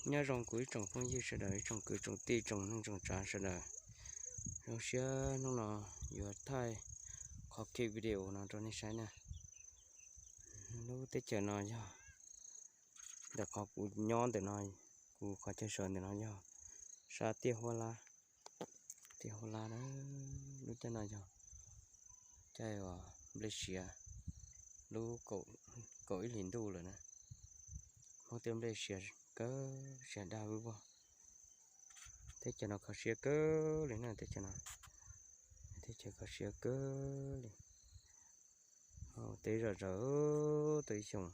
Nyob zoo kuv ib tsoom phooj ywg sawv daws, ib tsoom kwv tsoom tij, tsoom neej tsoom tsav sawv daws. Zoo siab hnub no yuav thaij qhov clip video no rau nej saib na. Lub teb chaws no yog ntawm qhov kuv nyob ntawm no, kuv qhov chaw sawv ntawm no yog sab tiaj Huab Lab. Tiaj Huab Lab na, lub caij no yog caij uas nplej siav, lub kaum ib hlis ntuj lawm na. Hmoob tej nplej siav kawg, siav dag vwj vog. Teb chaws no kho siab kawg li na, teb chaws no, teb chaws kho siab kawg li. Teb zom zaws, tau ib xyoos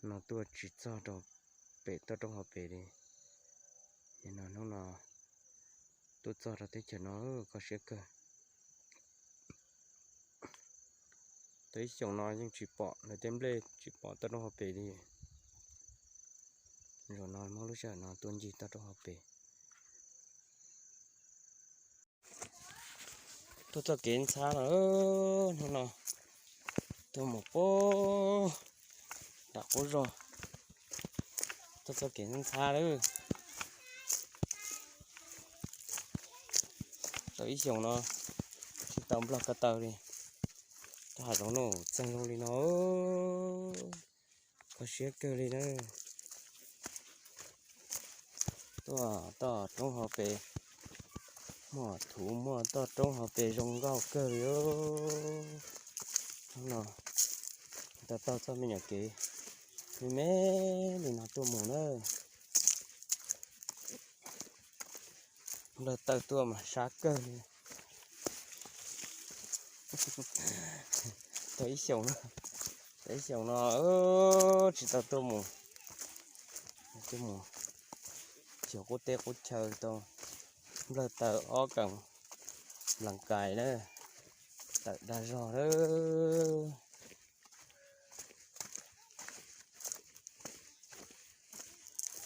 no tuaj tsis txog rau pem toj roob hauv pes li. Ces no hnub no tuaj txog rau teb chaws no kho siab kawg. Tau ib xyoos no yeej tsis pom lawv tej nplej, tsis pom toj roob hauv pes li. Zaum no muab lub sij hawm no tuaj ncig toj roob hauv pes. Tuaj txoj kev ntxhab no, hnub no tuaj mus pem nram qub zos, tuaj txoj kev ntxhab lawm. Tau ib xyoos no tsis tau nplog ko taw li, tau hav zoov nuj txeeg zoo li no, kho siab kawg li na. Tuaj toj roob hauv pes, muaj thuv muaj toj roob hauv pes zoo nkauj kawg li. Hnub no tau taug txoj me nyuam kev me me li no tuaj mus na. Nplawg taw tuaj mas sab kawg li. Tau ib xyoos, tau ib xyoos no tsis tau tuaj mus, tuaj mus xyuas qub teb qub chaw tau nplawg taw ob kaum lees kais na, tawm dag zog lawm.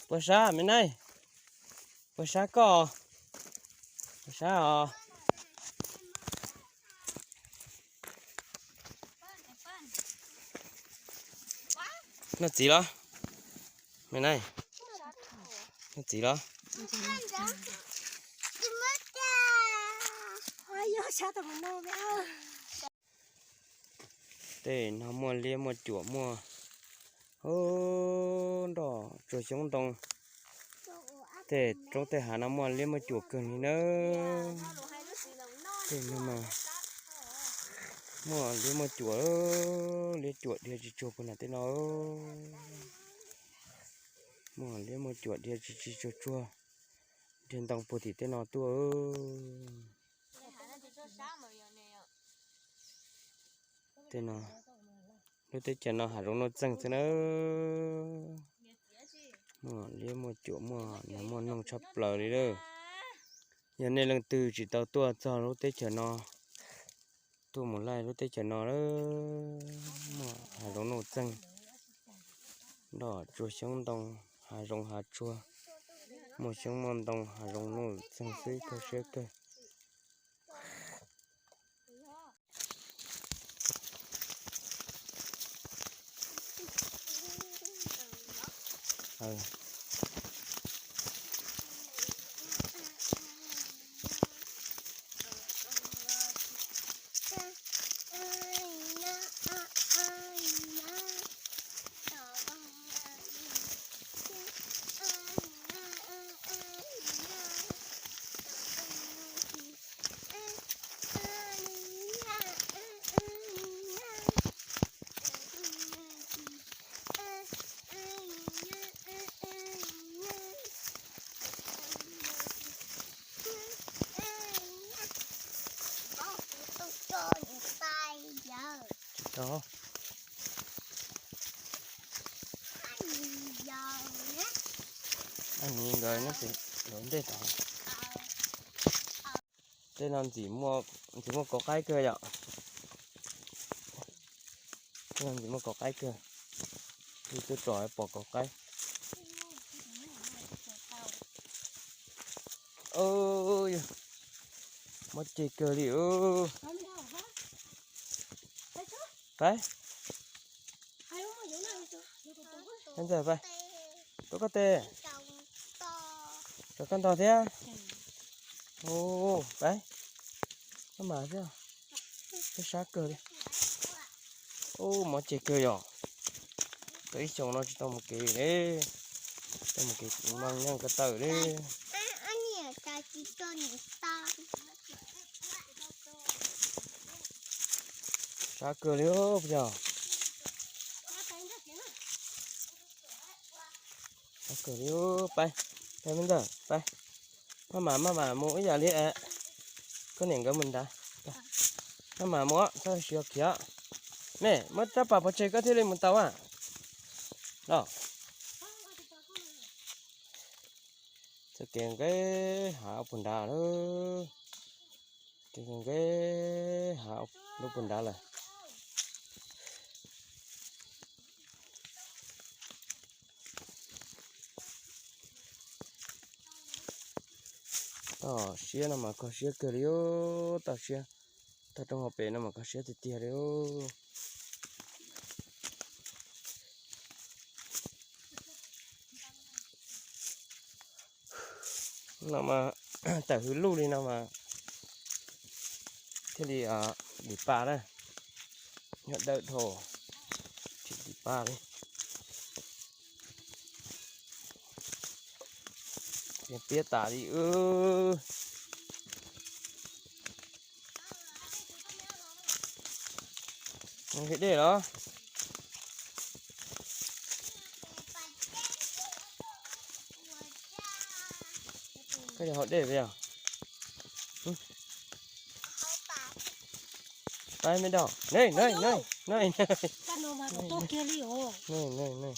Puas sab me neej? Puas sab koj? Puas sab os? Noj txiv los? Me neej, noj txiv los? Tej no muaj liab muaj cuam muaj, ub, nroj tsuag xyoob ntoo. Tej roob tej hav no muaj liab muaj cuam kawg li nawb. Tej no mas muaj liab muaj cuam, liab cuam dhia tsis tsuag puag nram tej no. Muaj liab muaj cuam dhia tsis tsis tsuag tsuag, dhia ntoo puag tim tej no tuaj. Tej no, lub teb chaws no hav zoov nuj txeeg xwb na. Muaj liab muaj cuam, muaj nas muaj noog tshaj plaws li lawm. Yog nej leej twg tsis tau tuaj txog lub teb chaws no, tuaj mus laij lub teb chaws no lawm, muaj hav zoov nuj txeeg, nroj tsuag xyoob ntoo, hav zoov hav tsuag, muaj xyoob muaj ntoo, hav zoov nuj txeeg xwb, kho siab kawg. Tsis tau. Aj, ni nkawd nyob pem lawv ntej tod. Tej no ntxim muaj kauv qaib kawg yom. Tej no ntxim muaj kauv qaib kawg. Ib tug tsom pom kauv qaib. Yog muab ceg kawg li. Pab, ntxawm pab, tuaj koj tes. Rov koj ntog thiab. Ub, peb, koj mas thiab. Peb sab kawg li. Ub, mov ceg kawg yom. Tau ib xyoos no tsis tau mus kev li. Tau mus kev mus nyeej ko taw li. Sab kawg li os yog. Sab kawg li os, peb, peb me ntxawg, peb. Maj mam maj mam mus ib yam li koj niam nkawd mus nrad. Maj mam mus, txhob siav khiav. Me, muab rab pas pov tseg koj thiaj li mus tau a. Los. Txoj kev nqe hav puag nrad lawm. Kev nqe hav lub puag nrad lawm. Toj siab no mas kho siab kawg li os, toj siab, toj roob hauv pes no mas kho siab tiag tiag li os. No mas tawm hwv luj li no mas thiaj li dim pa na, nyob dawm dhau, tsis dim pa li. Piab tas li. Mus hais dej los? Koj yog haus dej puas yog? Pab me dog, nej, nej, nej, nej, nej, nej.